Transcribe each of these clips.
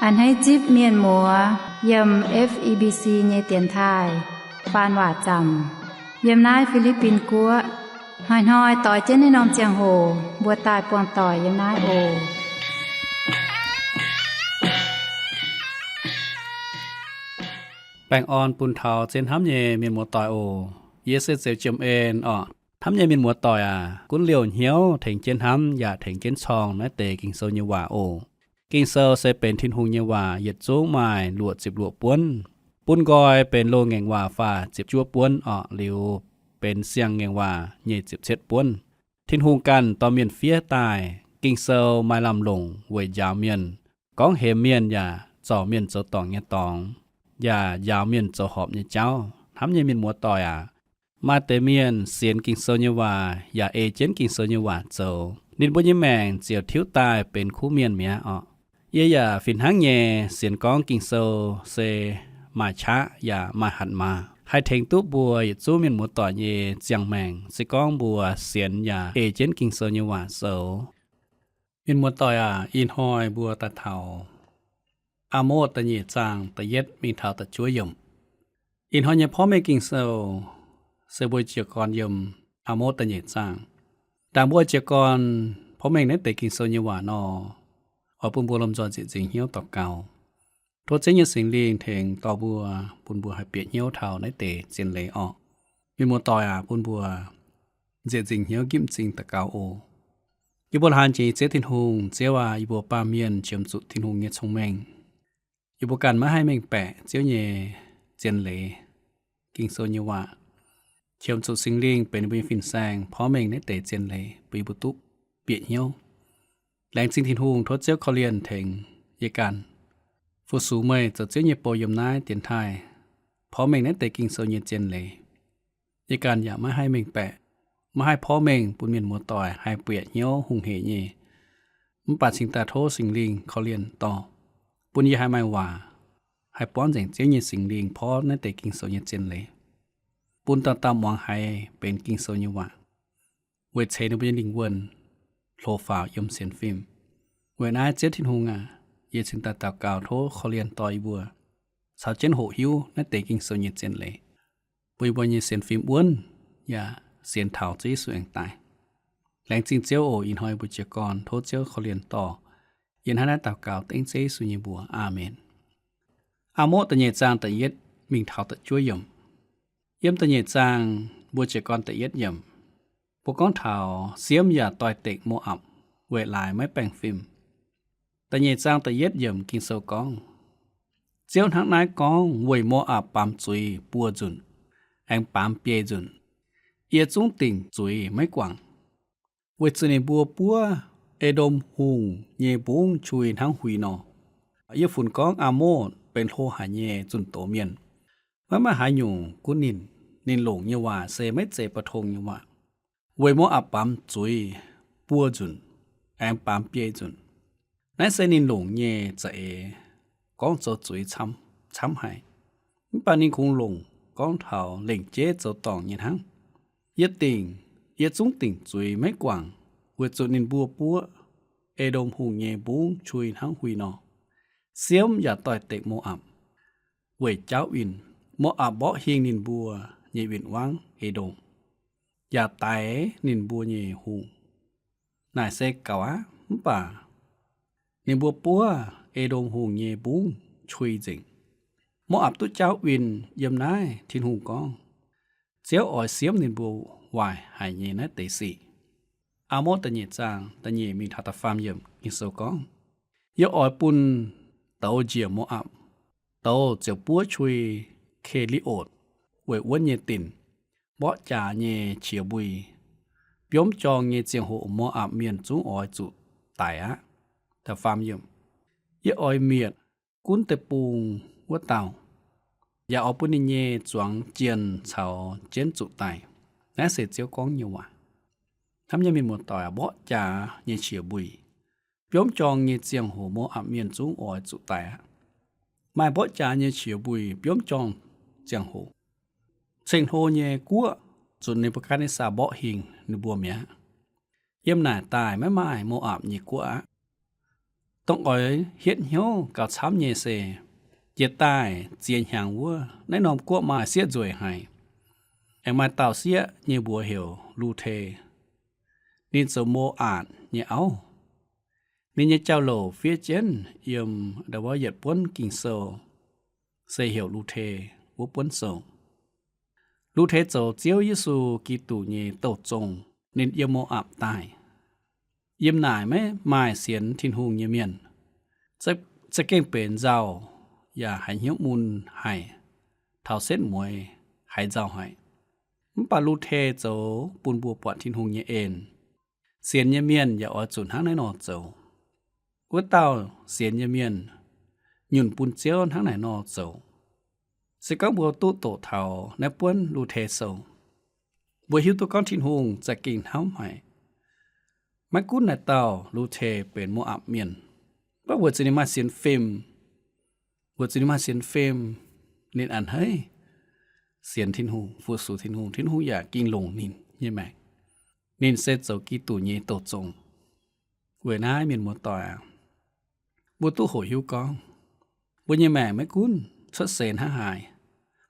A'hneiv zipv mienh muoz yiem F E B C nyei dienx taaih faan waac zaamc yiem naaiv Fi^li^bin Guoqv. Hnoi-hnoi doix jienv naaiv norm ziangh hoc mbuo daaih buangh doic yiem naaiv oc. Baengh orn bun taux zien hnamv nyei mienh muoz doic oc. Yie se Zeux Jiem En orqc. Hnamv nyei mienh muoz doic aac, gunv liouh hnyouv tengx jienv hnamv yaac tengx jienv corng naaiv deix Ging-Sou nyei waac oc. Ging-Sou se benx Tin-Hungh nyei waac, yietc zungv maaih luoqc ziepc luoqc buonv. Bun nqoi benx loz-ngaengc waac faah ziepc juov buonv orqc, liuz benx siang-ngaengc waac nyei ziepc cietv buonv. Tin-Hungh ganh dorh mienh fiev daaih. Ging-Sou maaih lamh longc weic njaaux mienh, gorngv hemx mienh yaac zorc mienh zoux dorngc nyei dorngx, yaac njaaux mienh zoux horpc nyei jauv. Hnamv nyei mienh muoz doic aac, maaih deix mienh sienx Ging-Sou nyei waac yaac ei jienv Ging-Sou nyei waac zoux, ninh mbuo nyei maengc ziouc tiuv daaih benx kuv mienh mi'aqv orqc. Yie yaac fih hnangv nyei sienx gorngv Ging-Sou se maaih qaqv yaac maaih hatc maaz, haih tengx duqv mbuo yietc zungv mienh muoz doic nyei ziangh maengc, se gorngv mbuo sienx yaac ei jienv Ging-Sou nyei waac zoux. Mienh muoz doic aac, ih hnoi mbuo daaih taux Aa^motv da'nyeic zaang da'yietv mingh taux da'juov yiemc. Ih hnoi nyei porv mengh Ging-Sou se mbuo jiez gorn yiem Aa^motv da'nyeic zaang. Ndaangc mbuo jiez gorn porv mengh naaiv deix Ging-Sou nyei waac nor, oix bun mbuo lomh nzoih nzieqc nzingc hnyouv daux gaux, tov Ziouv nyei Singx Lingh tengx dorh mbuo, bun mbuo haih bieqc hnyouv taux naaiv deix zien leiz orqc. Mienh muoz doic aac, bun mbuo nzieqc nzingc hnyouv nqipv m'zing daux gaux oc. Yie mbuo laanh jiex Ziouv Tin-Hungh. Ziouv aac, yie mbuo baamh mienh qiemx zuqc Tin-Hungh nyei cong-mengh. Yie mbuo ganh maiv haih mengh baeqc Ziouv nyei zien leiz, Ging-Sou nyei waac. Qiemx zuqc Singx Lingh benx ninh mbuo nyei fin-saeng porv mengh naaiv deix zien leiz bun yie mbuo duqv bieqc hnyouv. Laengz zingh Tin-Hungh, tov Ziouv korv-lienh tengx yie ganh, fu-sux meih zoux Ziouv nyei bou yiem naaiv dienx taaih porv mengh naaiv deix Ging-Sou nyei zien leiz. Yie ganh yaac maiv haih mengh baeqc, maiv haih porv mengh bun mienh muoz-doic haih bieqc hnyouv hungh heic nyei. Mv baac cingx daaih tov Singx Lingh korv-lienh dorh, bun yie haih maaih waac, haih buangv nzengc Ziouv nyei Singx Lingh porv naaiv deix Ging-Sou nyei zien leiz, bun dauh dauh muangx haiz benx Ging-Sou nyei waac, weic ceix ninh mbuo nyei lingh wuonh hlo faaux yiem sienx fim. Weic naaiv Ziouv Tin-Hungh aac, yie cingx daaih daux gaux tov korv-lienh dorh yie mbuo caux jienv hoqc hiuv naaiv deix Ging-Sou nyei zien leiz, bun yie mbuo nyei sienx fim wuonv yaac sienx taux Ziouv Yesu aengx daaih. Laengz zingh Ziouv oc. Ih hnoi yie mbuo jiez gorn tov Ziouv korv-lienh dorh. Yie hnangv naaiv daux gaux dengv Ziouv Yesu nyei mbuox. Aamen. Aa^motv da'nyeic zaang da'yietv mingh taux da'juov yiemc. Yiem da'nyeic zaang mbuo jiez gorn da'yietv yiemc, mbuo gorngv taux siemv yaac doix-dekc Mo^apc weic laaix maiv baengh fim. Da'nyeic zaang da'yietv yiemc Ging-Sou gorngv, Ziouv hnangv naaiv gorngv weic Mo^apc baamz zuiz buo nzunc, aengx baamz biei nzunc. Yie zungv dingc zuiz maiv guangc, weic zuqc ninh mbuo buov E^ndom Hungh nyei mbungv qui hnangv huih nor. Yie funx gorngv Aa^motv benx hlo haic nyei zunh doz mienh. Maiv maaih haaix nyungc gunv ninh. Ninh longc nyei waac se maiv zeiz ba'tong nyei waac. Weic Mo^apc baamz zuiz buo nzunc, aengx baamz biei nzunc. Naaiv se ninh longc nyei za'eix gorngv zoux zuiz camv, camv haic. Mv baac ninh kungx longc gorngv taux lengc jeiv zoux dorngc nyei hnangv. Yie dingc, yie zungv dingc zuiz maiv guangc, weic zuqc ninh mbuo buov E^ndom Hungh nyei mbungv qui hnangv huih nor. Siemv yaac doix-dekc Mo^apc weic jaauv winh. Mo^apc mborqv hingh ninh mbuo nyei win-wangv, E^ndom, yaac daix ninh mbuo nyei hungh. Naaic se gaux aqv. Mv baac ninh mbuo buov E^ndom Hungh nyei mbungv qui nzengc. Mo^apc duqv jaauv winh. Yiem naaiv Tin-Hungh gorngv, Ziouv oix siemv ninh mbuo waaic haic nyei naaiv deix sic. Aa^motv da'nyeic zaang da'nyeic mingh taux da'faam yiemc Ging-Sou gorngv, Yie oix bun douz njiec Mo^apc. Douz ziouc buov qui Ke^li^otc weic wuonv nyei dinc, mborqv jaax nyei qiex mbui. Biomv jorng nyei ziangh hoc Mo^apc mienh zungv oix zuqc daic aqv. Da'faam yiemc, Yie oix mietc gunv deic-bung wuov dauh, yaac oix bun ninh nyei zuangx jienh caux jienv zuqc daic. Naaiv se Ziouv gorngv nyei waac. Hnamv nyei mienh muoz-doic, mborqv jaax nyei qiex mbui. Biomv jorng nyei ziangh hoc Mo^apc mienh zungv oix zuqc daic aqv. Maaih mborqv jaax nyei qiex mbui biomv jorng ziangh hoc. Ceng-hlo nyei guoqv zunc Ne^mbu^katv^netv^saa mborqv hingh ninh mbuo mi'aqv. Yiem naaic daaih maiv maaih Mo^apc nyei guoqv aqv. Dongh oix hietv hnyouv gauh camv nyei se, jiex daaih ziex hnyangx wuov, naaiv norm guoqv maaih sieqv nzueic haic. Aengx maaih dauh sieqv nyei mbuox heuc Lu^te. Ninh zoux Mo^apc nyei auv. Ninh nyei jauv-louc fiev jienv yiem ndau wuov yietc buonv Ging-Sou se heuc Lu^te wuov buonv sou. Lu^te zoux Ziouv Yesu Giduc nyei douh zong. Ninh yiem Mo^apc daaih. Yiem naaic maiv maaih sienx Tin-Hungh nyei mienh. Za'gengh benx nzauh yaac haiz hnyouv mun haic, taux setv mueiz haiz nzauh haic. Mv baac Lu^te zoux bun mbuo buatc Tin-Hungh nyei en. Sienx nyei mienh yaac oix zuqc hnangv naaiv nor zoux. Wuov dauh sienx nyei mienh nyunc bun Ziouv hnangv naaic nor zoux. Se gorngv mbuo duqv doqc taux naaiv buonv Lu^te sou, mbuo hiuv duqv gorngv Tin-Hungh za'gengh hnamv haic. Maiv gunv naaic dauh Lu^te benx Mo^apc mienh, mv baac weic zuqc ninh maaih sienx fim, weic zuqc ninh maaih sienx fim, ninh a'hneiv sienx Tin-Hungh, fu-sux Tin-Hungh, Tin-Hungh yaac ging longc ninh nyei maengc. Ninh se zoux Giduc nyei douh zong. Weic naaiv mienh muoz-doic aac, mbuo duqv hoqc hiuv gorngv mbuo nyei maengc maiv gunv cuotv seix hnangv haaix,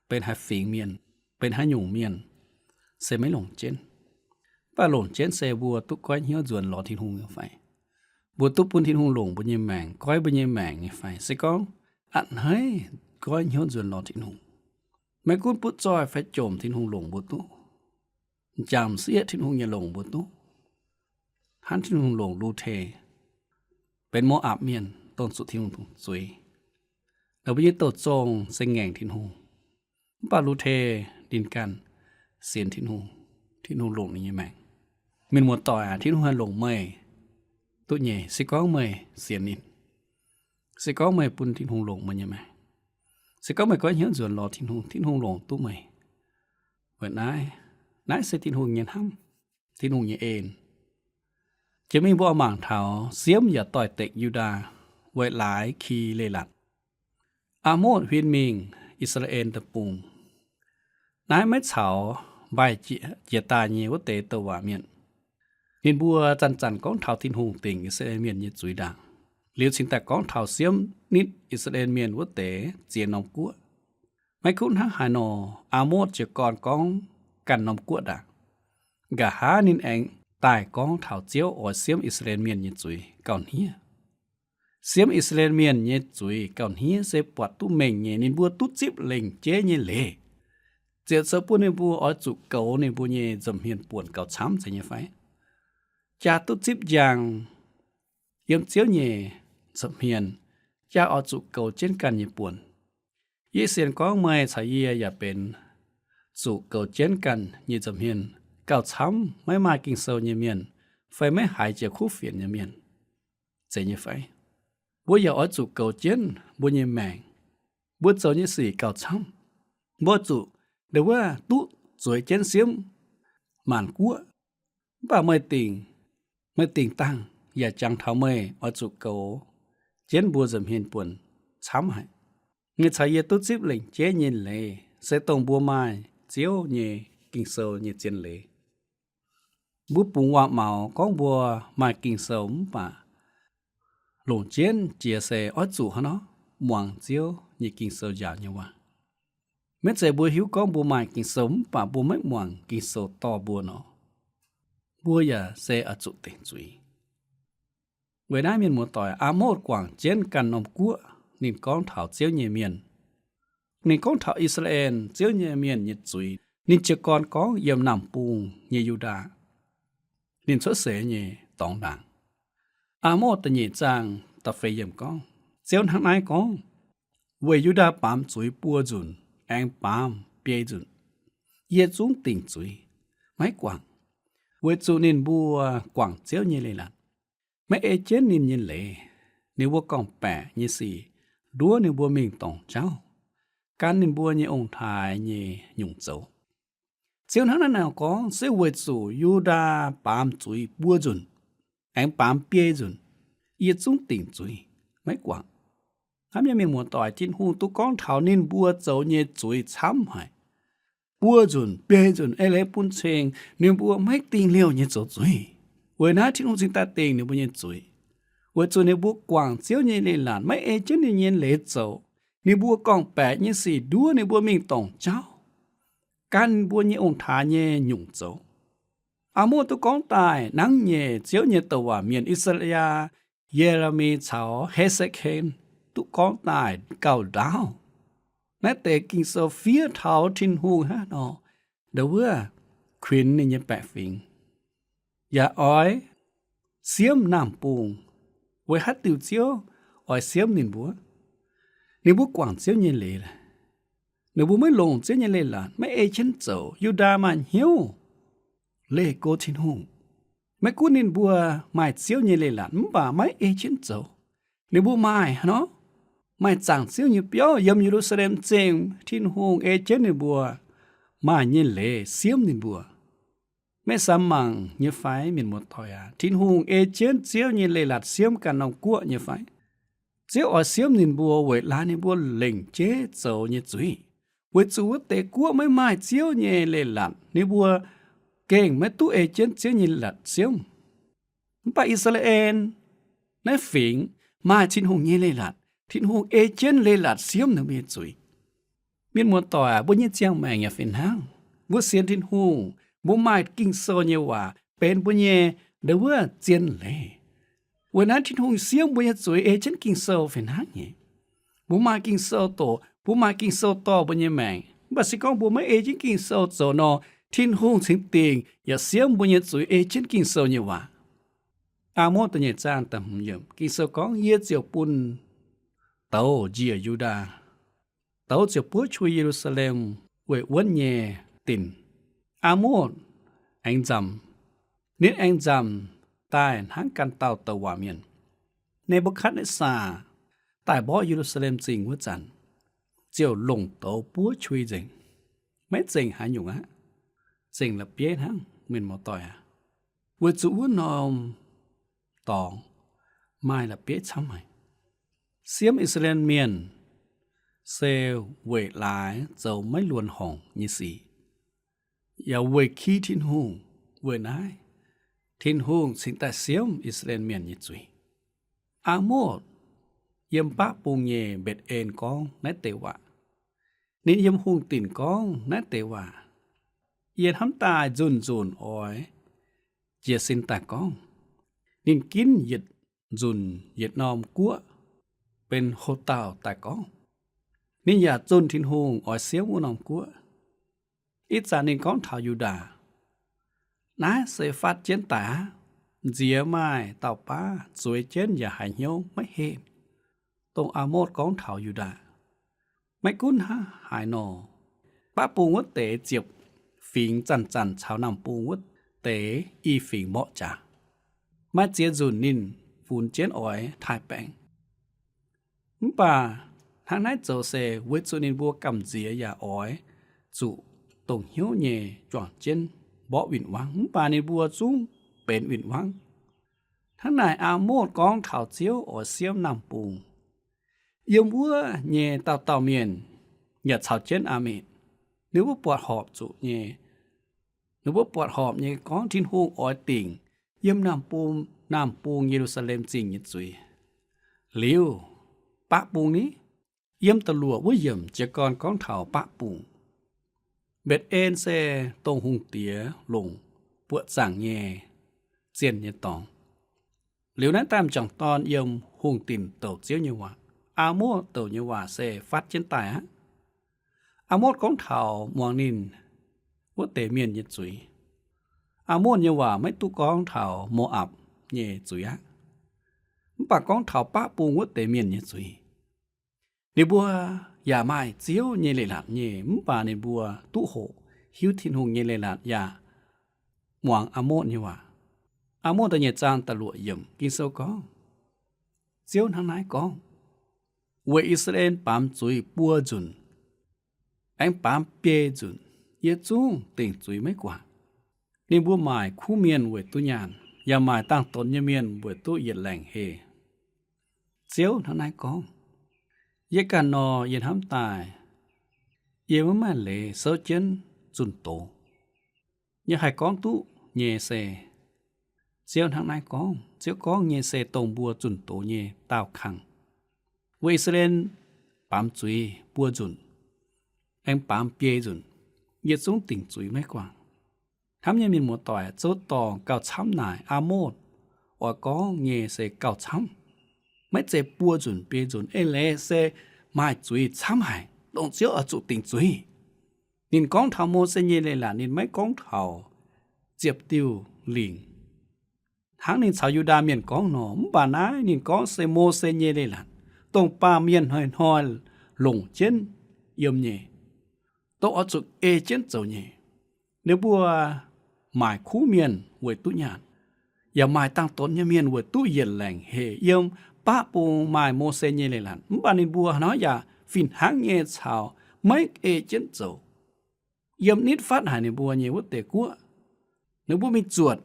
benx haaix fingx mienh, benx haaix nyungc mienh, se maiv longc jienv. Mv baac longc jienv se mbuo duqv goiv hnyouv nzuonx lorz Tin-Hungh nyei fai? Mbuo duqv bun Tin-Hungh longc mbuo nyei maengc, goiv mbuo nyei maengc nyei fai? Se gorngv a'hneiv goiv hnyouv nzuonx lorz Tin-Hungh, maiv gunv butv zoih fai jomc Tin-Hungh longc mbuo duqv. M'jangc m'sieqv Tin-Hungh nyei longc mbuo duqv. Hnangv Tin-Hungh longc Lu^te, benx Mo^apc mienh, dongh zuqc Tin-Hungh dungc zuiz. Ninh mbuo nyei douh zong se ngaengc Tin-Hungh. Mv baac Lu^te ninh ganh sienx Tin-Hungh, Tin-Hungh longc ninh nyei maengc. Mienh muoz-doic aac, Tin-Hungh haih longc meih duqv nyei, se gorngv meih sienx ninh, se gorngv meih bun Tin-Hungh longc meih nyei maengc, se gorngv meih goiv hnyouv nzuonx lorz Tin-Hungh, Tin-Hungh longc duqv meih. Weic naaiv, naaiv se Tin-Hungh nyei hnamv, Tin-Hungh nyei en. Jiex mingh mbuo oix mangc taux Siemv yaac doix-dekc Yu^ndaa weic laaix Ki^le^latc. Aamotv huin mingh I^saa^laa^en Deic-Bung. Naaiv maiv caux mbaih jiex daaih nyei wuov deix douc waac mienh. Ninh mbuo zanc-zanc gorngv taux Tin-Hungh dingc I^saa^laa^en Mienh nyei zuiz ndaangc. Liuz cingx daaih gorngv taux Siemv nitv I^saa^laa^en Mienh wuov deix ziex norm guoqv. Maiv gunv hnangv haaix nor, Aamotv jiez gorn gorngv ganh norm guoqv ndaangc. Nqa'haav ninh aengx daaih gorngv taux Ziouv oix siemv I^saa^laa^en Mienh nyei zuiz gauh hniev. Siemv I^saa^laa^en Mienh nyei zuiz gauh hniev se buatc duqv mengh nyei, ninh mbuo duqv zipv lengc jeiv nyei leiz. Ziouc se bun ninh mbuo oix zuqc goux ninh mbuo nyei nza'hmien buonc gauh camv zeiz nyei fai? Jaa duqv zipv njang yiem Ziouv nyei nza'hmien, jaa oix zuqc goux jienv ganh nyei buonc. Yie sienx gorngv meih caux yie yaac benx zuqc goux jienv ganh nyei nza'hmien gauh camv maiv maaih Ging-Sou nyei mienh fai maiv haiz jiex kuv fienx nyei mienh, zeiz nyei fai? Mbuo yaac oix zuqc goux jienv mbuo nyei maengc. Mbuo zoux nyei sic gauh camv. Mbuo zuqc ndau wuov duqv zueiz jienv siemv maanc guoqv. Mv baac meih dingc, meih dingc dangh yaac jangx taux meih oix zuqc goux jienv mbuo nza'hmien buonc camv haic. Meih caux yie duqv zipv lengc jeiv nyei leiz se dongh mbuo maaih Ziouv nyei Ging-Sou nyei zien leiz. Mbuo bungx waac-maux gorngv mbuo maaih Ging-Sou mv baac longc jienv jiex se oix zuqc hnangv nor muangx Ziouv nyei Ging-Sou njaaux nyei waac. Maiv zeiz mbuo hiuv gorngv mbuo maaih Ging-Sou mv baac mbuo maiv muangx Ging-Sou dorh mbuo nor, mbuo yaac se oix zuqc dingc zuiz. Weic naaiv mienh muoz-doic, Aamotv guangc jienv ganh norm guoqv ninh gorngv taux Ziouv nyei mienh. Ninh gorngv taux I^saa^laa^en, Ziouv nyei mienh nyei zuiz. Ninh jiez gorn gorngv yiem Naamh Bung nyei Yu^ndaa. Ninh cuotv seix nyei dorngx ndaangc. Aamotv da'nyeic zaang da'feix yiemc gorngv, Ziouv hnangv naaiv gorngv, weic Yu^ndaa baamz zuiz buo nzunc aengx baamz biei nzunc, yie zungv dingc zuiz, maiv guangc, weic zuqc ninh mbuo guangc Ziouv nyei leiz-latc, maiv ei jienv ninh nyei leiz. Ninh mbuo gorngv-baeqc nyei sic nduov ninh mbuo mingh dorngc jauv, gan ninh mbuo nyei ong-taaix nyei nyungc zoux. Ziouv hnangv naaiv nor gorngv se weic zuqc Yu^ndaa baamz zuiz buo nzunc aengx baamz biei nzunc, yie zungv dingc zuiz, maiv guangc. Hnamv nyei mienh muoz-doic, Tin-Hungh duqv gorngv taux ninh mbuo zoux nyei zuiz camv haic. Buo nzunc, biei nzunc, eix leiz bun cing ninh mbuo maiv dingh liouh nyei zoux zuiz. Weic naaiv Tin-Hungh cingx daaih dingc ninh mbuo nyei zuiz. weic zuqc ninh mbuo guangc Ziouv nyei leiz-latc, maiv ei jienv ninh nyei leiz zoux. Ninh mbuo gorngv-baeqc nyei sic nduov ninh mbuo mingh dorngc jauv, gan ninh mbuo nyei ong-taaix nyei nyungc zoux. Aa^motv duqv gorngv daaih nangv nyei Ziouv nyei douc waac mienh, I^saa^laa^yaa, Ye^le^mi caux He^se^ken duqv gorngv daaih gauh ndaauv. Naaiv deix Ging-Sou fiev taux Tin-Hungh hnangv nor, ndau wuov kuinx ninh nyei baeqc fingx, yaac oix siemv naamh bung. Weic haaix diuc Ziouv oix siemv ninh mbuo? Ninh mbuo guangc Ziouv nyei leiz, ninh mbuo maiv longc Ziouv nyei leiz-latc, maiv ei jienv zoux. Yu^ndaa maaih hnyouv leih go Tin-Hungh. Maiv gunv ninh mbuo maaih Ziouv nyei leiz-latc mv baac maiv ei jienv zoux. Ninh mbuo maaih hnangv nor, maaih zaangc Ziouv nyei biauv yiem Ye^lu^saa^lem Zingh. Tin-Hungh ei jienv ninh mbuo maaih nyei leiz siemv ninh mbuo. Meih samx mangc nyei fai, mienh muoz-doic aac? Tin-Hungh ei jienv Ziouv nyei leiz-latc siemv ganh norm guoqv nyei fai? Ziouv oix siemv ninh mbuo weic laaix ninh mbuo lengc jeiv zoux nyei zuiz. Weic zuqc wuov deix guoqv maiv maaih Ziouv nyei leiz-latc, ninh mbuo gengh maiv duqv ei jienv Ziouv nyei leiz-latc siemv. Mv baac I^saa^laa^en naaiv fingx maaih Tin-Hungh nyei leiz-latc. Tin-Hungh ei jienv leiz-latc siemv ninh mbuo nyei zuiz. Mienh muoz-doic aac, mbuo nyei ziangh maengc yaac fih hnangv. Mbuo sienx Tin-Hungh, mbuo maaih Ging-Sou nyei waac benx mbuo nyei ndau wuov zien leiz. Weic naaiv Tin-Hungh siemv mbuo nyei zuiz ei jienv Ging-Sou fih hnangv nyei. Mbuo maaih Ging-Sou doqc, mbuo maaih Ging-Sou dorh mbuo nyei maengc. Mv baac se gorngv mbuo maiv ei jienv Ging-Sou zoux nor, Tin-Hungh cingx dingc yaac siemv mbuo nyei zuiz ei jienv Ging-Sou nyei waac. Aa^motv da'nyeic zaang da'hmz yiemc, Ging-Sou gorngv, Yie ziouc bun douz njiec Yu^ndaa, douz ziouc buov qui Ye^lu^saa^lem weic wuonv nyei dinc. Aa^motv aengx nzamc. Ninh aengx nzamc daaih hnangv ganh dauh douc waac mienh. Ne^mbu^katv^netv^saa daaih mborqv Ye^lu^saa^lem Zingh wuov zanc, ziouc longc douz buov qui nzengc. Maiv zengc haaix nyungc aqv. Zengc la'bieiv hnangv, mienh muoz-doic aac. Weic zuqc wuov norm dorngx maaih la'bieiv camv haic. Siemv I^saa^laa^en Mienh se weic laaix zoux maiv luonx horngc nyei sic, yaac weic ki Tin-Hungh. Weic naaiv Tin-Hungh cingx daaih siemv I^saa^laa^en Mienh nyei zuiz. Aa^motv yiem baqv bung nyei Mbetc^en gorngv naaiv deix waac. Ninh yiem hungh dinc gorngv naaiv deix waac. Yie hnamv daaih nzunc nzunc oix jiez sin daaih gorngv. Ninh ginv yietc nzunc yietc norm guoqv benx ho dauh daaih gorngv. Ninh yaac zunh Tin-Hungh oix siemv wuov norm guoqv. Ih zanc ninh gorngv taux Yu^ndaa. Naaiv se fatv jienv daic aqv. Nziex maaih dauh baav zueiz jienv yaac haiz hnyouv maiv henh, dongh Aa^motv gorngv taux Yu^ndaa. Maiv gunv hnangv haaix nor, baqv bung wuov deix ziepc fingx zanc-zanc caux naamh bung wuov deix i fingx mborqv jaax. Maaih ziex nzunc ninh funx jienv oix taaih baengc. Mv baac hnangv naaiv zoux se weic zuqc ninh mbuo gamh nziex yaac oix zuqc dongh hnyouv nyei juangc jienv mborqv win-wangv, mv baac ninh mbuo zungv benx win-wangv. Hnangv naaic Aa^motv gorngv taux Ziouv oix siemv naamh bung. Yiem wuov nyei dauh dauh mienh yaac caux jienv aqv. Ninh mbuo buatc horpc zuqc nyei, ninh mbuo buatc horpc nyei gorngv Tin-Hungh oix dingc yiem naamh bung, naamh bung Ye^lu^saa^lem Zingh nyei zuiz. Liuz, baqv bung ni, yiem da'luoqc wuov yiemc jiez gorn gorngv taux baqv bung. Mbetc^en se dongh hungh diex longc buoqc zaangc nyei zienh nyei dorngx. Liuz naaiv daaih m'jangc dorn yiem hungh dinc douc Ziouv nyei waac. Aa^motv douc nyei waac se fatv jienv daaih aqv. Aa^motv gorngv taux muangx ninh wuov deix mienh nyei zuiz. Aa^motv nyei waac maiv duqv gorngv taux Mo^apc nyei zuiz aqv, mv baac gorngv taux baqv bung wuov deix mienh nyei zuiz. Ninh mbuo yaac maaih Ziouv nyei leiz-latc nyei, mv baac ninh mbuo duqv hoqc hiuv Tin-Hungh nyei leiz-latc yaac muangx Aa^motv nyei waac. Aa^motv da'nyeic zaang da'luoqc yiemc Ging-Sou gorngv, Ziouv hnangv naaiv gorngv, weic I^saa^laa^en baamz zuiz buo nzunc, aengx baamz biei nzunc, yie zungv dingc zuiz maiv guangc. Ninh mbuo maaic kuv mienh weic duqv nyaanh, yaac maaic dangh donx nyei mienh weic duqv yietc laengc heh. Ziouv hnangv naaiv gorngv, yie ganh nor, yie hnamv daaih, yie maiv maaih leiz souv jienv zunh doz. Yie haih gorngv duqv nyei se, Ziouv hnangv naaiv gorngv. Ziouv gorngv nyei se dongh mbuo zunh doz nyei daauh kangh, weic I^saa^laa^en baamz zuiz buo nzunc, aengx baamz biei nzunc, yietc zungv dingc zuiz maiv guangc. Hnamv nyei mienh muoz-doic, zouv-dorngh gauh camv naaic, Aamotv oix gorngv nyei se gauh camv. Maiv zeiz buo nzunc biei nzunc, eix leiz se maaih zuiz camv haic, dongh Ziouv oix zuqc dingc zuiz. Ninh gorngv taux Mose nyei leiz-latc, ninh maiv gorngv taux ziepc diuh lingc hnangv ninh caux Yu^ndaa Mienh gorngv nor. Mv baac naaiv ninh gorngv se Mose nyei leiz-latc, dongh baamh mienh hnoi-hnoi longc jienv yiem nyei, dongh oix zuqc ei jienv zoux nyei. Ninh mbuo maaic kuv mienh weic duqv nyaanh, yaac maaic dangh donx nyei mienh weic duqv yietc laengc heh yiem baqv bung maaih Mose nyei leiz-latc. Mv baac ninh mbuo hnangv yaac fih hnangv nyei caux maiv ei jienv zoux, yiem nitv fatv haic ninh mbuo nyei wuov deix guoqv. Ninh mbuo mingh zuotc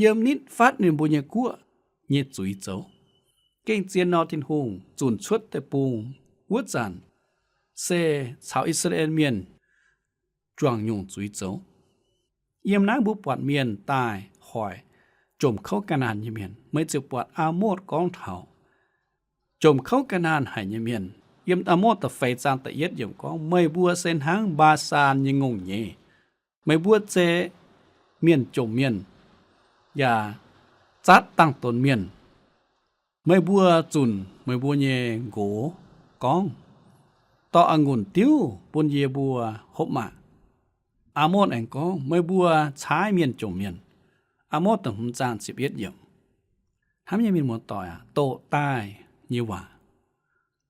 yiem nitv fatv ninh mbuo nyei guoqv nyei zuiz zoux. Gengh zien nor, Tin-Hungh zunc cuotv deic-bung wuov zanc se caux I^saa^laa^en Mienh juangc nyungc zuiz zoux. Yiem naaiv mbuo buatc mienh daaih hoic jomc kouv Gaa^naanh nyei mienh, meih ziouc buatc Aamotv gorngv taux jomc kouv Gaa^naanh haic nyei mienh. Yiem Aamotv da'feix zaang da'yietv yiemc gorngv, meih mbuo se hnangv Mbaa^saan nyei ngongh nyeiz. Meih mbuo zeiz mienh jomc mienh, yaac zatv dangh donx mienh. Meih mbuo zunc meih mbuo nyei nqox gorngv, dorh a'ngunc diuv bun yie mbuo hopv maah! Aamotv aengx gorngv, meih mbuo caaiv mienh jomc mienh. Aamotv da'hmz zaang ziepc yietv yiemc. Hnamv nyei mienh muoz-doic aac, doqc daaih nyei waac,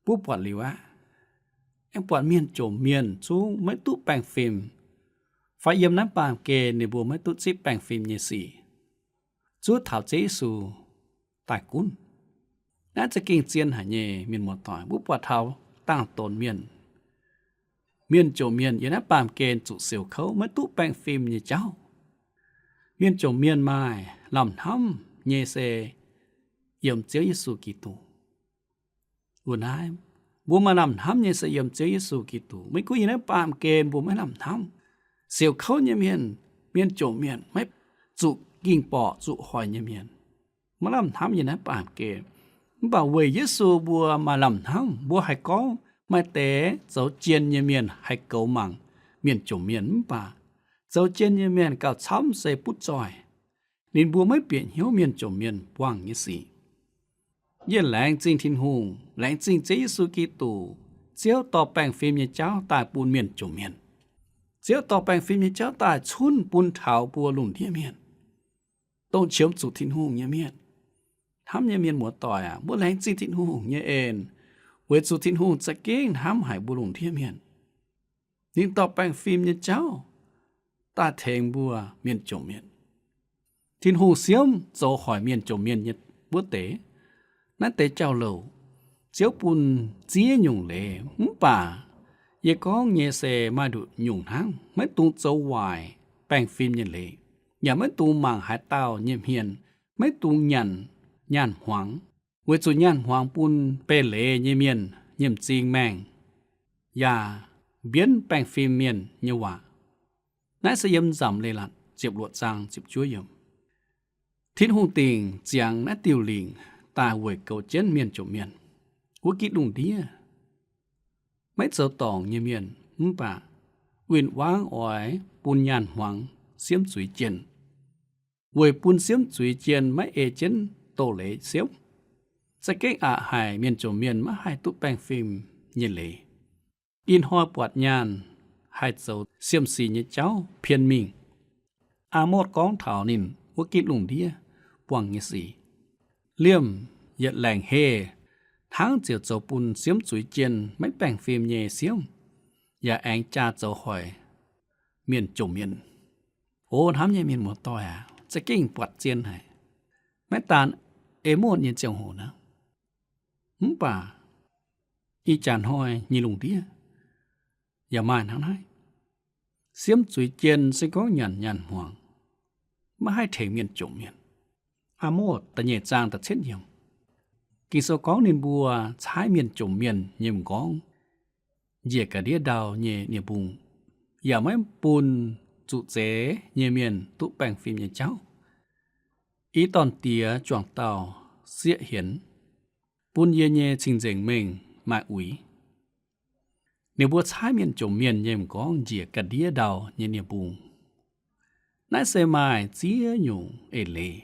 mbuo buatc liuz aqv, aengx buatc mienh jomc mienh zungv maiv duqv baengh fim, fai yiem naaiv baamh gen ninh mbuo maiv duqv zipv baengh fim nyei sic, zuov taux Ziouv Yesu daaih gunv. Naaiv za'gengh zien haic nyei mienh muoz-doic. Mbuo buatc taux dangh donx mienh, mienh jomc mienh yiem naaiv baamh gen zuqc siouc kouv, maiv duqv baengh fim nyei jauv. Mienh jomc mienh maaih lamh hnamv nyei se yiem Ziouv Yesu Giduc. Wuov naaiv, mbuo maaih lamh hnamv nyei se yiem Ziouv Yesu Giduc. Maiv gunv yiem naaiv baamh gen mbuo maiv lamh hnamv, siouc kouv nyei mienh, mienh jomc mienh, maiv zuqc ging-borqc zuqc hoic nyei mienh, maiv lamh hnamv yiem naaiv baamh gen. Mv baac weic Yesu mbuo maaih lamh hnamv, mbuo haih gorngv maaih deix zoux jien nyei mienh haih goux mangc mienh jomc mienh. Mv baac zoux jien nyei mienh gauh camv se butv zoih. Ninh mbuo maiv bieqc hnyouv mienh jomc mienh buangh nyei sic. Yie laengz zingh Tin-Hungh, laengz zingh Ziouv Yesu Giduc. Ziouv dorh baengh fim nyei jauv daaih bun mienh jomc mienh. Ziouv dorh baengh fim nyei jauv daaih cunv bun taux mbuo lungh ndiev mienh, dongh qiemx zuqc Tin-Hungh nyei mienh. Hnamv nyei mienh muoz-doic aac, mbuo laengz zingh Tin-Hungh nyei en, weic zuqc Tin-Hungh za'gengh hnamv haic mbuo lungh ndiev mienh. Ninh dorh baengh fim nyei jauv daaih tengx mbuo mienh jomc mienh. Tin-Hungh siemv zoux hoic mienh jomc mienh nyei wuov deix. Naaiv deix jauv-louc Ziouv bun ziex nyungc leiz, mv baac yie gorngv nyei se maaih nduqc nyungc hnangv. Maiv dungx zoux waaic baengh fim nyei leiz, yaac maiv dungx mangc haaix dauh nyei hmien, maiv dungx nyanc nyaanh hmuangx, weic zuqc nyaanh hmuangx bun beih leiz nyei mienh nyei m'zing maengh, yaac mbienv baengh fim mienh nyei waac. Naaiv se yiem Nzamc Leiz-Latc ziepc luoqc zaang ziepc juov yiemc. Tin-Hungh dingc ziangx naaiv diuh lingc daaih weic goux jienv mienh jomc mienh. Wuov gitv lungh ndiev maiv zoux dorngc nyei mienh, mv baac win-wangv oix bun nyaanh hmuangx siemv zuiz jien, weic bun siemv zuiz jien maiv ei jienv doz-leiz siemv. Za'gengh aqc haic mienh jomc mienh maiv haih duqv baengh fim nyei leiz. Ih hnoi buatc nyaanh haih zoux siemv sic nyei jauv pien mingh. Aa^motv gorngv taux ninh wuov gitv lungh ndiev buangh nyei sic. Liemh yietc laengc heh hnangv ziouc zoux bun siemv zuiz jien maiv baengh fim nyei siemv, yaac aengx jaa zoux hoic mienh jomc mienh. O hnamv nyei mienh muoz-doic aac, za'gengh buatc zien haic. Maiv daan Aa^motv nyei ziangh hoc naaiv, mv baac ih jaax hnoi nyei lungh ndiev yaac maaih hnangv naaiv. Siemv zuiz jien se gorngv nyanc nyaanh hmuangx, maiv haih tengx mienh jomc mienh. Aa^motv da'nyeic zaang da'cietv yiemc, Ging-Sou gorngv ninh mbuo caaiv mienh jomc mienh nyei m'nqorngv, njiec ga'ndiev ndau nyei nie-mbung, yaac maiv bun zuqc zeix nyei mienh duqv baengh fim nyei jauv. I dorn-diex juangc dauh sieqv hienx, bun yie nyei cing-nzengc mengh maaih uix. Ninh mbuo caaiv mienh jomc mienh nyei m'nqorngv njiec ga'ndiev ndau nyei nie-mbung. Naaiv se maaih ziex nyungc eix leiz,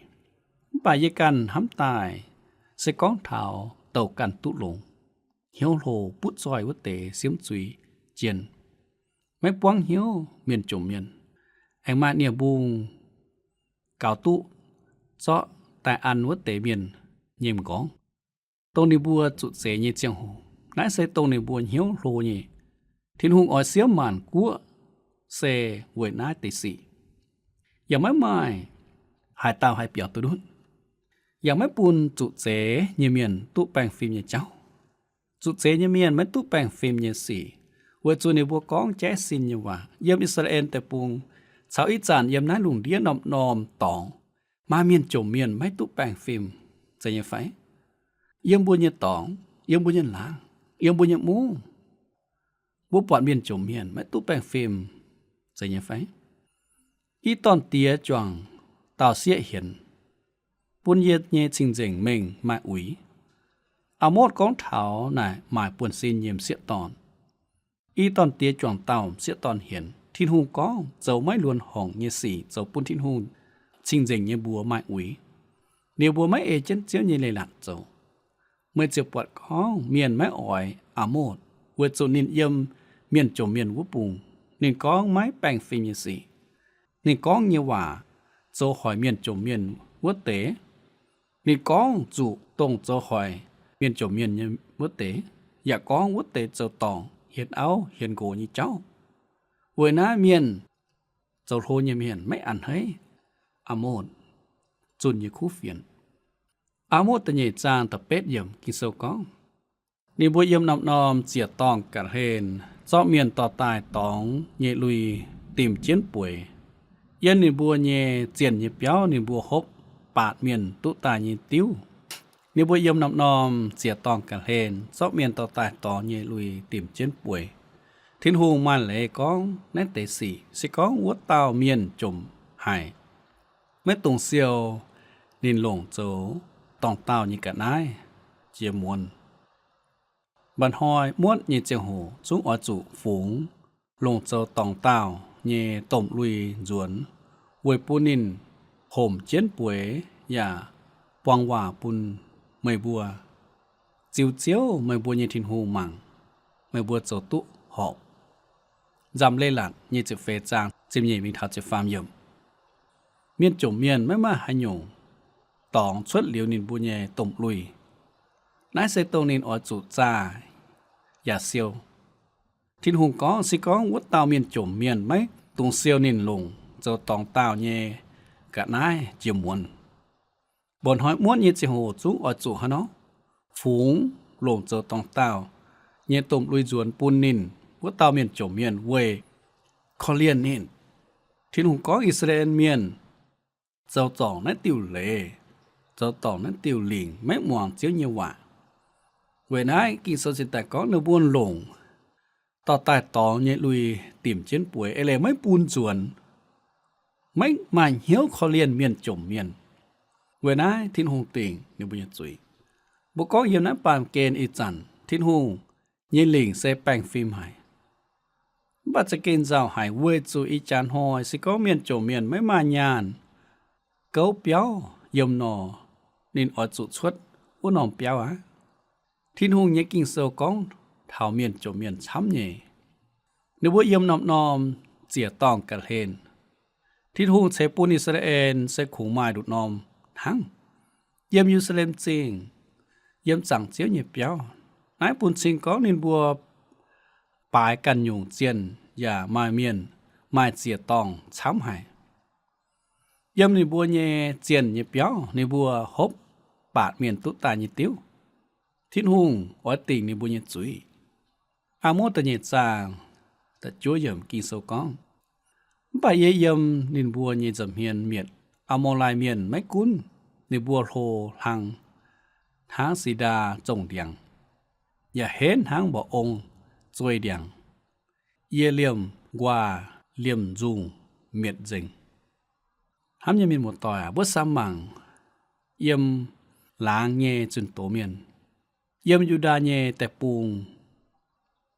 mv baac yie ganh hnamv daaih se gorngv taux douc ganh duqv longx, hnyouv hlo butv zoih wuov deix siemv zuiz jien, maiv buangv hnyouv mienh jomc mienh, aengx maaih nie-mbung gaux duqv zorqv daaih an wuov deix mienh nyei m'nqorngv, dongh ninh mbuo zuqc zeix nyei ziangh hoc. Naaiv se dongh ninh mbuo hnyouv hlo nyei. Tin-Hungh oix siemv maanc guoqv se weic naaiv deix sic. Yaac maiv maaih haaix dauh haih biaux duqv ndutv. Yaac maiv bun zuqc zeix nyei mienh duqv baengh fim nyei jauv. Zuqc zeix nyei mienh maiv duqv baengh fim nyei sic, weic zuqc ninh mbuo gorngv jaiv sin nyei waac. Yiem I^saa^laa^en Deic-Bung caux ih zanc yiem naaiv lungh ndiev norm-norm dorngx, maaih mienh jomc mienh maiv duqv baengh fim, zeiz nyei fai? Yiem mbuo nyei dorngx, yiem mbuo nyei laangz, yiem mbuo nyei mungv, mbuo buatc mienh jomc mienh maiv duqv baengh fim, zeiz nyei fai? I dorn-diex juangc dauh sieqv hienx, bun yie nyei cing-nzengc mengh maaih uix. Aa^motv gorngv taux naaic maaic buonv-sin nyei m'sieqv dorn. I dorn-diex juangc dauh m'sieqv dorn hienx, Tin-Hungh gorngv zoux maiv luonx horngc nyei sic zoux bun Tin-Hungh cing-nzengc nyei mbuox maaih uix. Ninh mbuo maiv ei jienv Ziouv nyei leiz-latc zoux. Meih ziouc buatc gorngv mienh maiv oix Aa^motv, weic zuqc ninh yiem mienh jomc mienh wuov bung. Ninh gorngv maiv baengh fim nyei sic. Ninh gorngv nyei waac zoux hoic mienh jomc mienh wuov deix. Ninh gorngv zuqc dongh zoux hoic mienh jomc mienh nyei wuov deix, yaac gorngv wuov deix zoux dorngc hienx auv hienx nqox nyei jauv. Weic naaiv mienh, zoux hlo nyei mienh maiv a'hneiv Aa^motv zunh nyei kuv fienx. Aa^motv da'nyeic zaang da'betv yiemc Ging-Sou gorngv, ninh mbuo yiem norm-norm ziec-dorngh ga'hlen zorqv mienh dorh daaih dorngx nyei lui dimc jienv bueix. Yiem ninh mbuo nyei zienh nyei biauv ninh mbuo hopv baatc mienh duqv daaih nyei diuv. Ninh mbuo yiem norm-norm ziec-dorngh ga'hlen zorqv mienh dorh daaih dorngx nyei lui dimc jienv bueix. Tin-Hungh maaih leiz gorngv naaiv deix sic, se gorngv wuov dauh mienh jomc haic, maiv dungx siou ninh longc zoux dorngh daauh nyei ga'naaiv jiex muonz. Mba'hnoi muotv nyei ziangh hoc zungv oix zuqc fungx longc zoux dorngh daauh nyei domh lui nzuonx, weic bun ninh homc jienv bueix yaac buang waac bun meih mbuo. Ziux Ziouv meih mbuo nyei Tin-Hungh mangc meih mbuo zoux duqv horpc. Nzamc Leiz-Latc nyei ziepc feix zaang ziepc nyeic mingh taux ziepc faam yiemc. Mienh jomc mienh maiv maaih haaix nyungc dorngx cuotv liuz ninh mbuo nyei domh lui. Naaiv se dongh ninh oix zuqc zaah yaac siou. Tin-Hungh gorngv, se gorngv wuov dauh mienh jomc mienh maiv dungx siou ninh longc zoux dorngx daauh nyei ga'naaiv jiex muonz, mba'hnoi muotv nyei ziangh hoc zungv oix zuqc haaix nor fungx longc zoux dorngx daauh nyei domh lui nzuonx bun ninh, wuov dauh mienh jomc mienh, weic korv-lienh ninh. Tin-Hungh gorngv I^saa^laa^en Mienh zoux zorngc naaiv diuh leiz, zoux zorngc naaiv diuh lingc, maiv muangx Ziouv nyei waac. Weic naaiv Ging-Sou cingx daaih gorngv ninh mbuo longc dorh daaih dorngx nyei lui dimc jienv bueix, eix leiz maiv bun nzuonx, maiv maaih hnyouv korv-lienh mienh jomc mienh. Weic naaiv Tin-Hungh dingc ninh mbuo nyei zuiz. Mbuo gorngv yiem naaiv baamh gen ih zanc Tin-Hungh nyei lingc se baengh fim haic. Mv baac za'gengh nzauh haic weic zuqc ih jaax hnoi se gorngv mienh jomc mienh maiv maaih nyaanh gouv biauv yiem nor, ninh oix zuqc cuotv wuov norm biauv aqv. Tin-Hungh nyei Ging-Sou gorngv taux mienh jomc mienh camv nyei. Ninh mbuo yiem norm-norm ziec-dorngh ga'hlen. Tin-Hungh ceix bun I^saa^laa^en se kungx maaih nduqc norm hnangv. Yiem Ye^lu^saa^lem Zingh, yiem zaangc Ziouv nyei biauv, naaiv bun cing gorngv ninh mbuo baaix ganh nyungc zienh yaac maaih mienh, maaih ziec-dorngh camv haic. Yiem ninh mbuo nyei zienh nyei biauv ninh mbuo hopv baatc mienh duqv daaih nyei diuv. Tin-Hungh oix dingc ninh mbuo nyei zuiz. Aa^motv da'nyeic zaang da'juov yiemc Ging-Sou gorngv, mv baac yie yiem ninh mbuo nyei nza'hmien mietc Aa^mo^lai Mienh maiv gunv ninh mbuo hlo hlang hnangv si^ndaa zongh ndiangx, yaac henv hnangv mba'ong zuei ndiangx. Yie liemh nquaah liemh nzungh mietc nzengc. Hnamv nyei mienh muoz-doic aac, mbuo samx mangc yiem laangz nyei zunh doz mienh, yiem Yu^ndaa nyei deic-bung,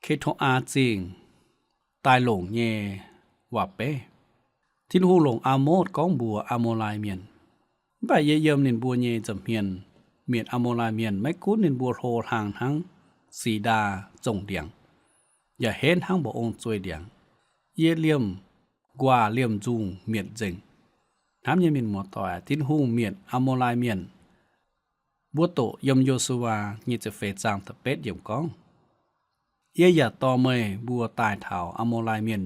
Ke^to^aa Zingh daaih longc nyei waac-beiv. Tin-Hungh longc Aa^motv gorngv mbuox Aa^mo^lai Mienh. Mv baac yie yiem ninh mbuo nyei nza'hmien mietc Aa^mo^lai Mienh, maiv gunv ninh mbuo hlo hlang hnangv si^ndaa zongh ndiangx, yaac henv hnangv mba'ong zuei ndiangx. Yie liemh nquaah liemh nzungh mietc nzengc. Hnamv nyei mienh muoz-doic, Tin-Hungh mietc Aa^mo^lai Mienh. Mbuo doqc yiem Yo^su^waa nyei ziepc feix zaang da'betv yiemc gorngv, Yie yaac dorh meih mbuo daaih taux Aa^mo^lai Mienh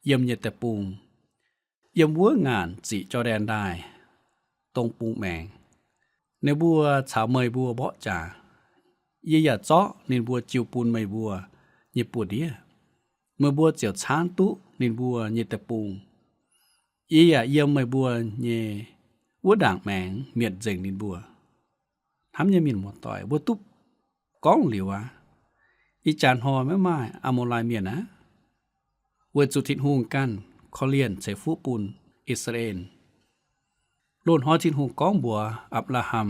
yiem nyei deic-bung, yiem wuov ngaanc ziqc Jor^ndaen Ndaaih dong bung maengx. Ninh mbuo caux meih mbuo mborqv jaax. Yie yaac zorqv ninh mbuo jiu bun meih mbuo nyei buoz-ndiev. Meih mbuo ziouc caanv duqv ninh mbuo nyei deic-bung. Yie yaac yiem meih mbuo nyei wuov ndaangc maengx mietc nzengc ninh mbuo. Hnamv nyei mienh muoz-doic, mbuo duqv gorngv liuz aqv. Ih jaax hnoi maiv maaih Aa^mo^lai Mienh aqv, weic zuqc Tin-Hungh ganh korv-lienh ceix fuqv bun I^saa^laa^en. Loz-hnoi Tin-Hungh gorngv mbuox Apc^laa^ham,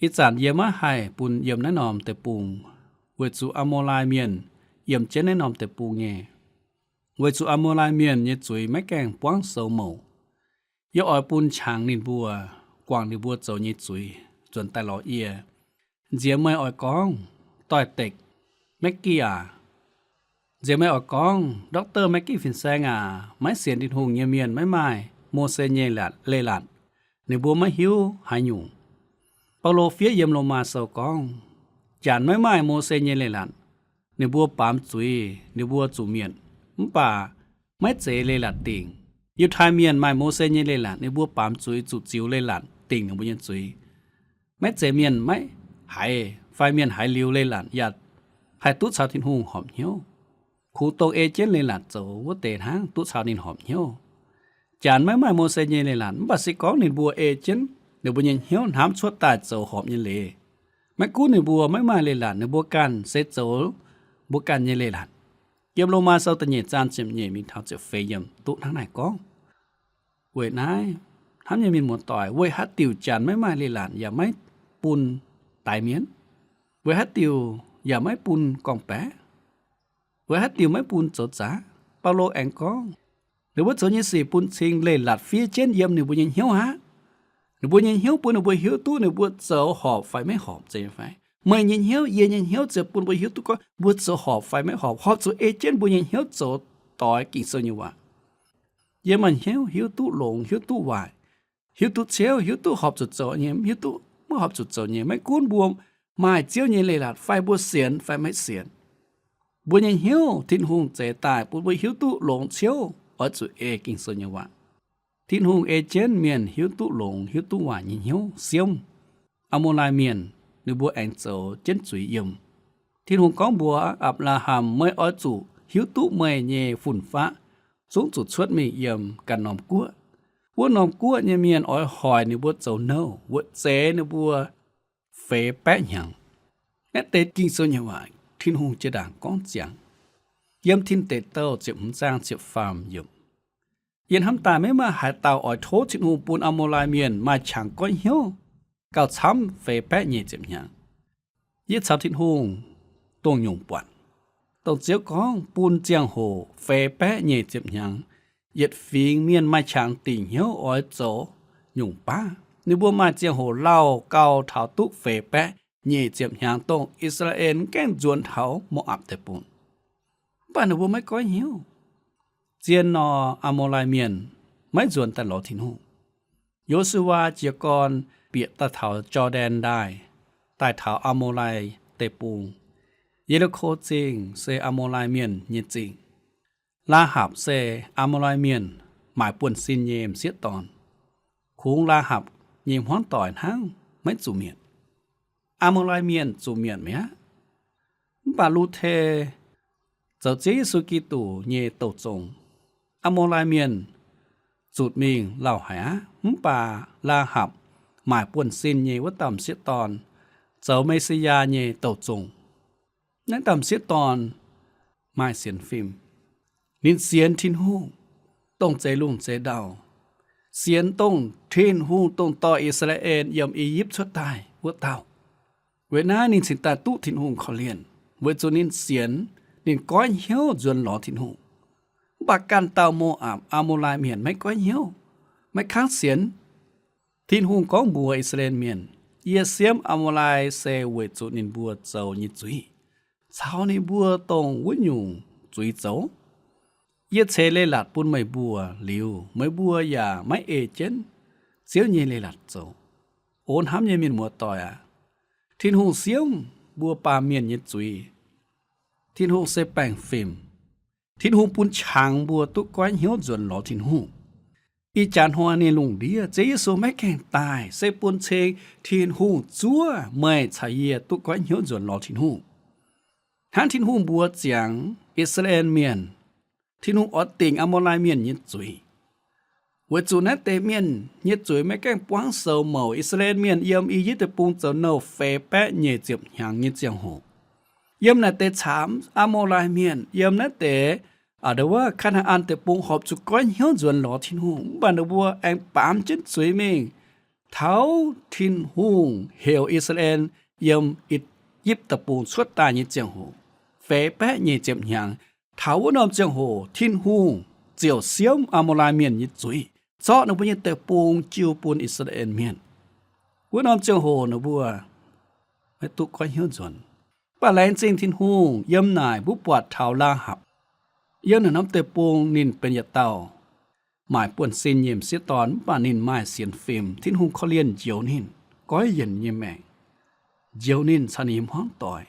Ih zanc yie maiv haih bun yiem naaiv norm deic-bung, weic zuqc Aa^mo^lai Mienh yiem jienv naaiv norm deic-bung nyei. Weic zuqc Aa^mo^lai Mienh nyei zuiz maiv gaengh buangv soux mouc. Yie oix bun qangx ninh mbuo, guangc ninh mbuo zoux nyei zuiz, nzuonx daaih lorz yie. Nziex meih oix gorngv, Doix-dekc Maiv Gih aac, nziex meih oix gorngv, Doctor Maiv Gih Fin-Saeng aac, maiv sienx Tin-Hungh nyei mienh maiv maaih Mose nyei leiz-latc, ninh mbuo maiv hiuv haaix nyungc. Baulo fiev yiem Lomaa Sou gorngv, Janx maiv maaih Mose nyei leiz-latc, ninh mbuo baamz zuiz, ninh mbuo zuqc mietc, mv baac maiv zeiz leiz-latc dingc. Yiutai Mienh maaih Mose nyei leiz-latc, ninh mbuo baamz zuiz zuqc ziux leiz-latc dingc ninh mbuo nyei zuiz. Maiv zeiz mienh maiv haiz fai mienh haiz liuz leiz-latc yaac haih duqv caux Tin-Hungh horpc hnyouv. Kungx dongh ei jienv leiz-latc zoux wuov deix hnangv duqv caux ninh horpc hnyouv. Janx maiv maaih Mose nyei leiz-latc, mv baac se gorngv ninh mbuo ei jienv ninh mbuo nyei hnyouv hnamv cuotv daaih zoux horpc nyei leiz, maiv gunv ninh mbuo maiv maaih leiz-latc, ninh mbuo ganh se zoux mbuo ganh nyei leiz-latc. Yiem Lomaa Sou da'nyeic zaang ziepc nyeic mingh taux ziepc feix yiemc duqv hnangv naaic gorngv. Weic naaiv, hnamv nyei mienh muoz-doic, weic haaix diuc janx maiv maaih leiz-latc yaac maiv bun daix mienv? Weic haaix diuc yaac maiv bun gorngv-baeqc? Weic haaix diuc maiv bun zoux zaax? Baulo aengx gorngv, ninh mbuo zoux nyei sic bun cing leiz-latc fiev jienv yiem ninh mbuo nyei hnyouv aqv. Ninh mbuo nyei hnyouv bun ninh mbuo hiuv duqv ninh mbuo zoux horpc fai maiv horpc zeiz fai. Meih nyei hnyouv, yie nyei hnyouv ziouc bun mbuo hiuv duqv gorngv mbuo zoux horpc fai maiv horpc, horpc zuqc ei jienv mbuo nyei hnyouv zoux doix Ging-Sou nyei waac. Yie maaih hnyouv hiuv duqv longx, hiuv duqv waaic, hiuv duqv ciouv, hiuv duqv horpc zuqc zoux nyei, hiuv duqv maiv horpc zuqc zoux nyei, maiv gunv mbuo maaih Ziouv nyei leiz-latc fai mbuo sienx fai maiv sienx. Mbuo nyei hnyouv Tin-Hungh zeix daaih bun mbuo hiuv duqv longx ciouv oix zuqc ei Ging-Sou nyei waac. Tin-Hungh ei jienv mienh hiuv duqv longx hiuv duqv waaic nyei hnyouv siemv Aa^moo^lai Mienh, ninh mbuo aengx zoux jienv zuiz yiem. Tin-Hungh gorngv mbuox Apc^laa^ham, Meih oix zuqc hiuv duqv meih nyei fun-faqv zungv zuqc cuotv mingh yiem ganh norm guoqv. Wuov norm guoqv nyei mienh oix hoic ninh mbuo zoux nouh, wuov zeiz ninh mbuo feix baeqv hnyangx. Naaiv deix Ging-Sou nyei waac Tin-Hungh jiex ndaangc gorngv ziangx. Yiem Tin Deic Douh ziepc hmz zaang ziepc faam yiemc, yie hnamv daaih maiv maaih haaix dauh oix tov Tin-Hungh bun Aa^moo^lai Mienh maaih qangx goiv hnyouv gauh camv feix baeqv nyic ziepc hnyangx. Yie caux Tin-Hungh dongh nyungc buatc, dongh Ziouv gorngv bun ziangh hoc feix baeqv nyic ziepc hnyangx, yietc fingx mienh maaih qangx dingc hnyouv oix zoux nyungc baav. Ninh mbuo maaih ziangh hoc lauh gau taux duqv feix baeqv nyic ziepc hnyangx, dongh I^saa^laa^en mv gaengh nzuonx taux Mo^apc Deic-Bung. Mv baac ninh mbuo maiv goiv hnyouv. Zien nor, Aa^moo^lai Mienh maiv nzuonx daaih lorz Tin-Hungh. Yo^su^waa jiez gorn bieqc daaih taux Jor^ndaen Ndaaih, daaih taux Aa^moo^lai Deic-Bung. Ye^li^ko Zingh se Aa^moo^lai Mienh nyei zingh. Laahapc se Aa^moo^lai Mienh maaic buonv-sin nyei m'sieqv dorn. Kungx Laahapc nyei hmuangv doic hnangv maiv zuqc mietc. Aa^moo^lai Mienh zuqc mietc mi'aqv. Mv baac Lu^te zoux Ziouv Yesu Giduc nyei douh zongh, Aa^moo^lai Mienh zutc mingh lauh haic aqv. Mv baac Laahapc maaic buonv-sin nyei wuov dauh m'sieqv dorn zoux Me^si^yaa nyei douh zongh. Naaiv dauh m'sieqv dorn maaih sienx fim. Ninh sienx Tin-Hungh, dongh zeix lungh zeix ndau, sienx dongh Tin-Hungh dongh dorh I^saa^laa^en yiem I^yipv cuotv daaih wuov dauh. Weic naaiv ninh cingx daaih duqv Tin-Hungh korv-lienh, weic zuqc ninh sienx, ninh goiv hnyouv nzuonx lorz Tin-Hungh. Mv baac ganh dauh Mo^apc, Aa^mo^lai Mienh maiv goiv hnyouv, maiv kangv sienx. Tin-Hungh gorngv mbuox I^saa^laa^en Mienh, Yie siemv Aa^mo^lai se weic zuqc ninh mbuo zoux nyei zuiz, caux ninh mbuo dongh wuov nyungc zuiz zoux. Yie ceix leiz-latc bun meih mbuo liuz, meih mbuo yaac maiv ei jienv Ziouv nyei leiz-latc zoux. O hnamv nyei mienh muoz-doic aac, Tin-Hungh siemv mbuo baamh mienh nyei zuiz. Tin-Hungh se baengh fim. Tin-Hungh bun qangx mbuo duqv goiv hnyouv nzuonx lorz Tin-Hungh. Ih jaax hnoi ninh lungh ndiev, Ziouv Yesu maiv gaengh daaih se bun cing Tin-Hungh zuov meih caux yie duqv goiv hnyouv nzuonx lorz Tin-Hungh. Hnangv Tin-Hungh mbuox ziangx I^saa^laa^en Mienh, Tin-Hungh oix dingc Aa^mo^lai Mienh nyei zuiz, weic zuqc naaiv deix mienh nyei zuiz maiv gaengh buangv sou mouc I^saa^laa^en Mienh yiem I^yipv Deic-Bung zoux nouh feix baeqv nyeic ziepc hnyangx nyei ziangh hoc. Yiem naaiv deix camv Aa^mo^lai Mienh, yiem naaiv deix a'ndau wuov Kaa^naa^an Deic-Bung horpc zuqc goiv hnyouv nzuonx lorz Tin-Hungh, mv baac ninh mbuo aengx baamz jienv zuiz mingh. Taux Tin-Hungh heuc I^saa^laa^en yiem I^yipv Deic-Bung cuotv daaih nyei ziangh hoc, feix baeqv nyeic ziepc hnyangx, taux wuov norm ziangh hoc Tin-Hungh ziouc siemv Aa^mo^lai Mienh nyei zuiz, zorqv ninh mbuo nyei deic-bung jiu bun I^saa^laa^en Mienh. Wuov norm ziangh hoc ninh mbuo maiv duqv goiv hnyouv nzuonx. Mv baac laengz zingh Tin-Hungh, yiem naaic mbuo buatc taux Laahapc. Yiem naaiv norm deic-bung ninh benx yietc dauh maaic buonv-sin nyei m'sieqv dorn, mv baac ninh maaih sienx fim. Tin-Hungh korv-lienh njoux ninh, goiv yienc nyei maengc, njoux ninh caux ninh nyei hmuangv doic.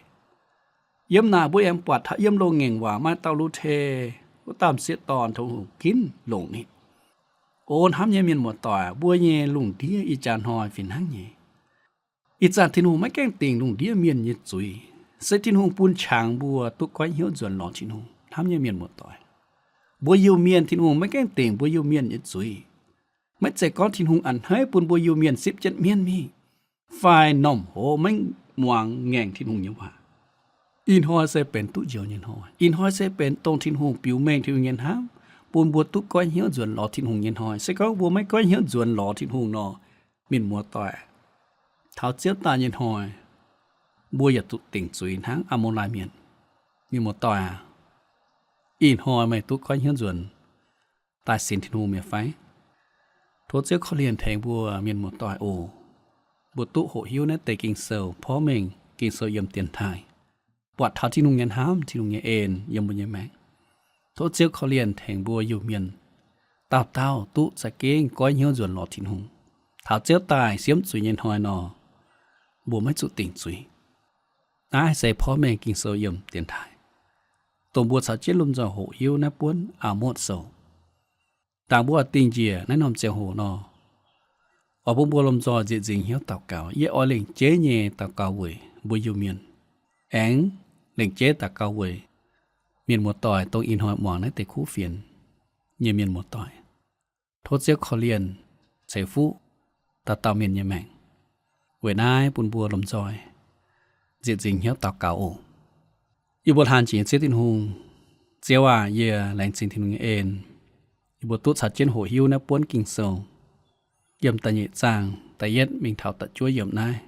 Yiem naaic mbuo aengx buatc taux yiem loz-ngaengc waac maaih dauh Lu^te, wuov dauh m'sieqv dorn, Tin-Hungh ginv longc ninh. O hnamv nyei mienh muoz-doic, mbuo nyei lungh ndiev ih jaax hnoi fih hnangv nyei. Ih zanc Tin-Hungh maiv gaengh dingc lungh ndiev mienh nyei zuiz, se Tin-Hungh bun qangx mbuo duqv goiv hnyouv nzuonx lorz Tin-Hungh. Hnamv nyei mienh muoz-doic, mbuo Iu-Mienh, Tin-Hungh maiv gaengh dingc mbuo Iu-Mienh nyei zuiz. Maiv zeiz gorngv Tin-Hungh a'hneiv bun mbuo Iu-Mienh sipv jienv mienv mingh, fai normh hoz maiv muangx ngaengc Tin-Hungh nyei waac. Ih hnoi se benx duqv njoux nyei hnoi. Ih hnoi se benx dongh Tin-Hungh biux mengh Tin-Hungh nyei hnamv, bun mbuo duqv goiv hnyouv nzuonx lorz Tin-Hungh nyei hnoi. Se gorngv mbuo maiv goiv hnyouv nzuonx lorz Tin-Hungh nor, mienh muoz-doic, taux Ziouv daaih nyei hnoi, mbuo yaac zuqc dingc zuiz hnangv Aa^mo^lai Mienh. Mienh muoz-doic aac, ih hnoi meih duqv goiv hnyouv nzuonx daaih sienx Tin-Hungh mi'aqv fai? Tov Ziouv korv-lienh tengx mbuo mienh muoz-doic oc. Mbuo duqv hoqc hiuv naaiv deix Ging-Sou porv mengh, Ging-Sou yiem dienx taaih, buatc taux Tin-Hungh nyei hnamv, Tin-Hungh nyei en yiem mbuo nyei maengc. Tov Ziouv korv-lienh tengx mbuo Iu-Mienh dauh dauh duqv za'gengh goiv hnyouv nzuonx lorz Tin-Hungh. Taux Ziouv daaih siemv zuiz nyei hnoi nor, mbuo maiv zuqc dingc zuiz. Naaiv se porv mengh Ging-Sou yiem dienx taaih, dongh mbuo caux jienv lomh nzoih hoqc hiuv naaiv buonv Aa^motv Sou. Ndaangc mbuo oix dingh njiec naaiv norm ziangh hoc nor, oix bun mbuo lomh nzoih nzieqc nzingc hnyouv daux gaux. Yie oix lengc jeiv nyei daux gaux weic mbuo Iu-Mienh, aengx lengc jeiv daux gaux weic mienh muoz-doic, dongh ih hnoi muangx naaiv deix kuv fienx nyei mienh muoz-doic. Tov Ziouv korv-lienh ceix fuqv dauh dauh mienh nyei maengc. Weic naaiv bun mbuo lomh nzoih nzieqc nzingc hnyouv daux gaux oc. Yie mbuo hlan jiex nyei Ziouv Tin-Hungh, Ziouv aac, yie laengz zingh Tin-Hungh nyei en, yie mbuo duqv caux jienv hoqc hiuv naaiv buonv Ging-Sou, yiem da'nyeic zaang da'yietv mingh taux da'juov yiemc naaiv,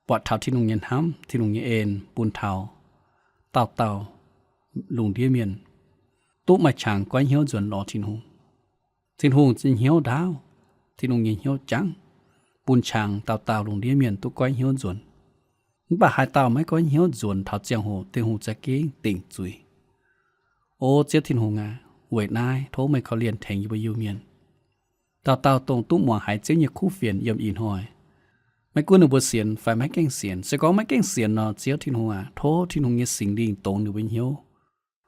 buatc taux Tin-Hungh nyei hnamv, Tin-Hungh nyei en bun taux dauh dauh lungh ndiev mienh duqv maaih qangx goiv hnyouv nzuonx lorz Tin-Hungh. Tin-Hungh nyei hnyouv ndaauv, Tin-Hungh nyei hnyouv jangv, bun qangx dauh dauh lungh ndiev mienh duqv goiv hnyouv nzuonx. Mv baac haaix dauh maiv goiv hnyouv nzuonx taux ziangh hoc Tin-Hungh za'gengh dingc zuiz. O Ziouv Tin-Hungh aac, weic naaiv tov meih korv-lienh tengx yie mbuo Iu-Mienh dauh dauh dongh duqv muangx haiz Ziouv nyei kuv fienx yiem ih hnoi. Maiv gunv ninh mbuo sienx fai maiv gaengh sienx, se gorngv maiv gaengh sienx nor, Ziouv Tin-Hungh aac, tov Tin-Hungh nyei Singx Lingh dongz ninh mbuo hnyouv,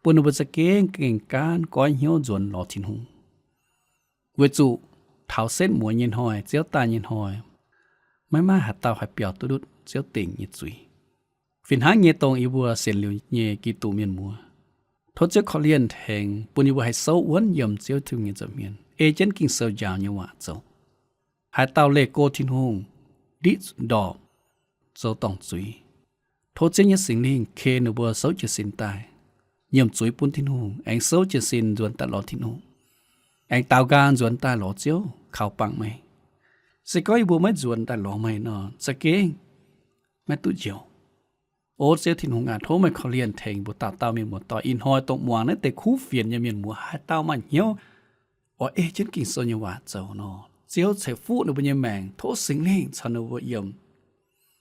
bun ninh mbuo za'gengh gengh gaanv goiv hnyouv nzuonx lorz Tin-Hungh. Weic zuqc taux setv mueiz nyei hnoi, Ziouv daaih nyei hnoi, maiv maaih haaix dauh haih biaux duqv ndutv Ziouv dingc nyei zuiz. Fih hnangv nyei dongh yie mbuo sienx liuz nyei Giduc mienh muoz, tov Ziouv korv-lienh tengx bun yie mbuo haih souv wuonv yiem Ziouv Tin-Hungh nyei nza'hmien, ei jienv Ging-Sou njaaux nyei waac zoux. Haaix dauh leih go Tin-Hungh, ndiqv ndorpc, zoux dorngc zuiz, tov Ziouv nyei Singx Lingh kei ninh mbuo souv jiez sin daaih, nyiemc zuiz bun Tin-Hungh, aengx souv jiez sin nzuonx daaih lorz Tin-Hungh. Aengx daux nqaang nzuonx daaih lorz Ziouv kaux bangc meih. Se gorngv yie mbuo maiv nzuonx daaih lorz meih nor, za'gengh maiv duqv njoux. O Ziouv Tin-Hungh aac, tov meih korv-lienh tengx mbuo dauh dauh mienh muoz-doic ih hnoi dongh muangx naaiv deix kuv fienx nyei mienh muoz haaix dauh maaih hnyouv oix ei jienv Ging-Sou nyei waac zoux nor, Ziouv ceix fuqv ninh mbuo nyei maengc, tov Singx Lingh caux ninh mbuo yiem,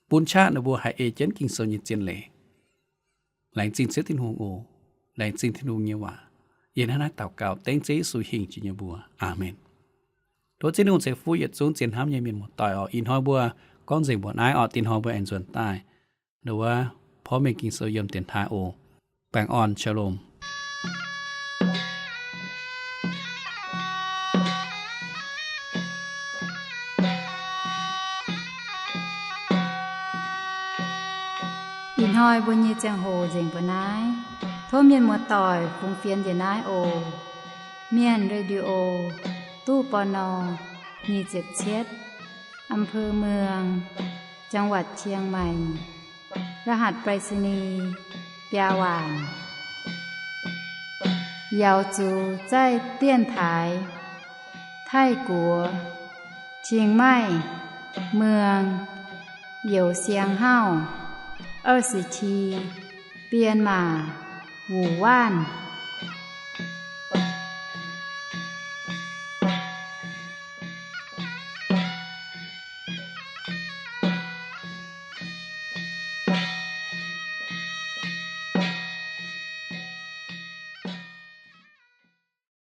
bun qaqv ninh mbuo haih ei jienv Ging-Sou nyei zien leiz. Laengz zingh Ziouv Tin-Hungh oc. Laengz zingh Tin-Hungh nyei waac. Yie hnangv naaiv daux gaux dengv Ziouv Yesu hingh jiex nyei mbuox. Aamen. Tov Ziouv Tin-Hungh ceix fuqv yietc zungv zien hnamv nyei mienh muoz-doic oc. Ih hnoi mbuo gorngv nzengc mbuoqc naaiv oc. Dinh hnoi mbuo aengx nzuonx daaih. Nduov porv mengh Ging-Sou yiem dienx taaih oc. Baengh orn, shalom. Ih hnoi mbuo nyei ziangh hoc nzengc mbuo naaiv. Tov mienh muoz-doic fungx fienx njiec naaiv oc. Mienh Radio, ตู้ ปณ. nyic ziepc cietv, อำเภอเมือง จังหวัดเชียงใหม่ รหัสไปรษณีย์ biaa waanc. Yaux zuqc zaih dienx taaix Taiv-Guoqv, Chiang Mai, เมือง Youz Siang Hauv, 二十七, Bienh Maac, Wuc Waanv.